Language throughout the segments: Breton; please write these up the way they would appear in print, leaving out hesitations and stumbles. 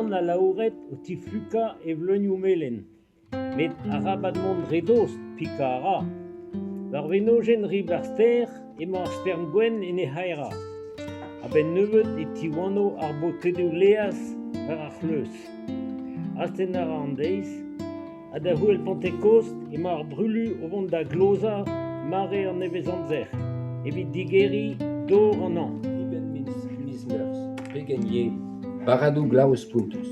Lann alaouret o tiflukañ e vleunioù melen. Met arabat mont re dost, pikañ a ra. War wenodenn ribl ar stêr emañ ar spern-gwenn en he c'haerañ. A-benn nebeut e tiwano ar bokedoù laezh war ar c'hleuz. Astenn a ra an deiz ha da c'houel Pantekost emañ ar brulu o vont da glozañ mare an nevezamzer evit digeriñ dor an hañv. Dibenn miz Meurzh, pegen yen! Barradoù glav spontus.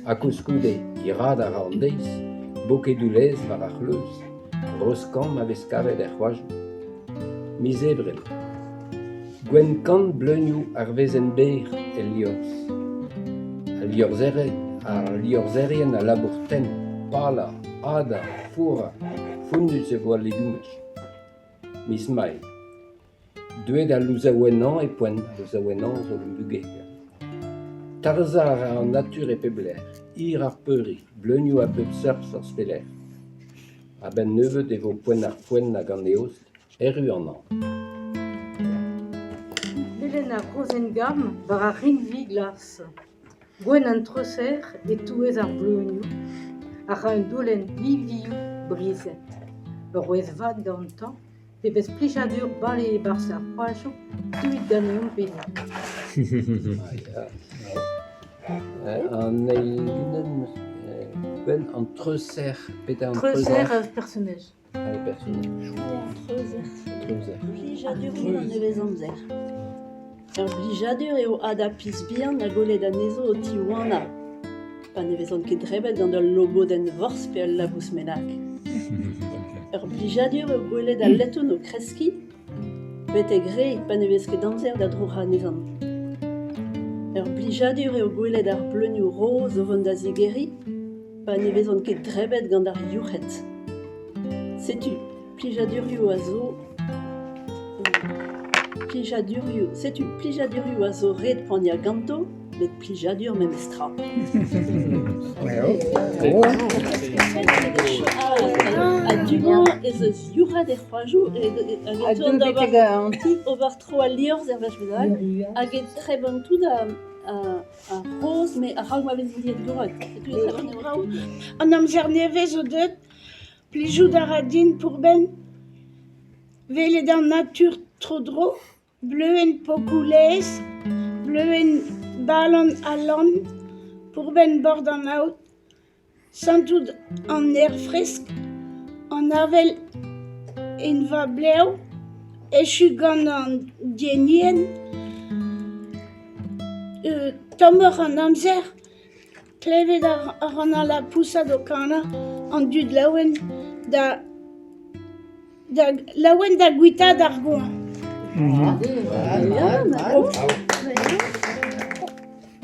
Ha koulskoude, hiraat a ra an deiz, bokedoù laezh war ar c'hleuz, roz-kamm a vez kavet er c'hoajoù. Miz Ebrel. Gwenn-kann bleunioù ar wezenn-ber el liorzh. Al liorzherien a labour tenn, palañ, hadañ, fourrañ, fonnus e vo al legumaj. Miz Mae. Deuet al louzaouennañ e poent, al louzaouennañ zo ur bugel. Tarzhañ a ra an natur e pep lec'h, hir ar peuriñ, bleunioù a bep seurt forzh pelec'h. A-benn nebeut e vo poent ar foenn hag an eost, erru an hañv. Melen ar rozenn-garm war ar riñvi glas. Gwenn an treuser e-touez ar bleunioù a ra un daolenn livioù brizhet. Ur wezh vat gantañ pebezh plijadur bale e-barzh ar c'hoajoù deuit ganeomp bennak. An eil linenn gwenn an treuser petra an Treuser ar personaj. Ar personaj. Treuzer. Treuzer. Plijadur an nevez-amzer. Ur blijadur eo hadañ piz bihan ha gwelet anezho o tiwanañ pa ne vezont ket drebet gant ul logodenn vorzh pe ul labous bennak. Ur blijadur eo gwelet al leton o kreskiñ betek re pa ne vez ket amzer da droc'hañ anezhañ. Ur blijadur eo gwelet ar bleunioù roz o vont da zigeriñ pa ne vezont ket drebet gant ar yourc'hed. Setu plijadurioù a zo plijadurioù setu plijadurioù a zo ret poaniañ ganto met plijadur memestra. Ha du-mañ ez eus yourc'hed er c'hoajoù hag e teuont d'ober ober tro al liorzh er wech bennak hag e trebont tout ar roz met a-raok ma vezint digoret. Setu e trebont brav. An amzer nevez zo deuet Plijout a ra din pourbenn welet an natur tro-dro, bleuenn pokoù-laezh, bleuenn balan ha lann, pourbenn bord an aod, santout an aer fresk, an avel en va blev, echu gant an dienien, tommoc'h an amzer. Klevet a ran al lapousad o kanañ, an dud laouen da laouen da guitaat ar goañv.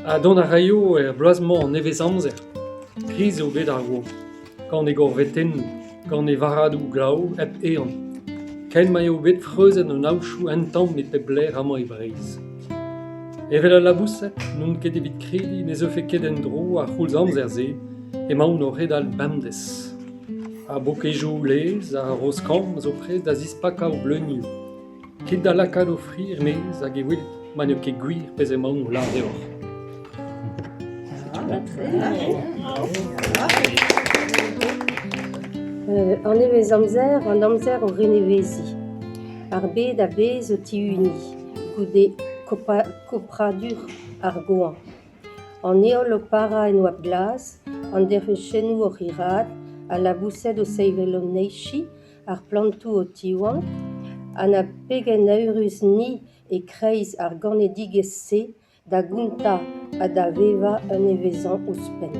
Ha dont a raio er bloaz-mañ an nevez-amzer. Kriz eo bet ar goañv, gant e gorvetennoù, gant e varradoù glav hep ehan. Ken ma eo bet freuzet an aochoù un tamm e pep lec'h amañ e Breizh. Evel al laboused n'on ket evit krediñ ne zeufe ket en-dro ar c'houlz-amzer-se emaon o c'hedal bemdez. Ar bokejoù laezh ha roz-kamm zo prest da zispakañ o bleunioù. Kit da lakaat ho fri er-maez hag e welit ma n'eo ket gwir pezh emaon o lâr deoc'h. An nevezamzer, an amzer o reneveziñ. Ar bed a-bezh o tihuniñ goude kopradur ar goañv. An heol o parañ en oabl glas, an dervezhennoù oc'h hiraat, al laboused o sevel o neizhi, ar plantoù o tiwan, ha na pegen eürus ni e-kreiz ar ganedigezh-se da gontañ ha da vevañ un nevezañ ouzhpenn.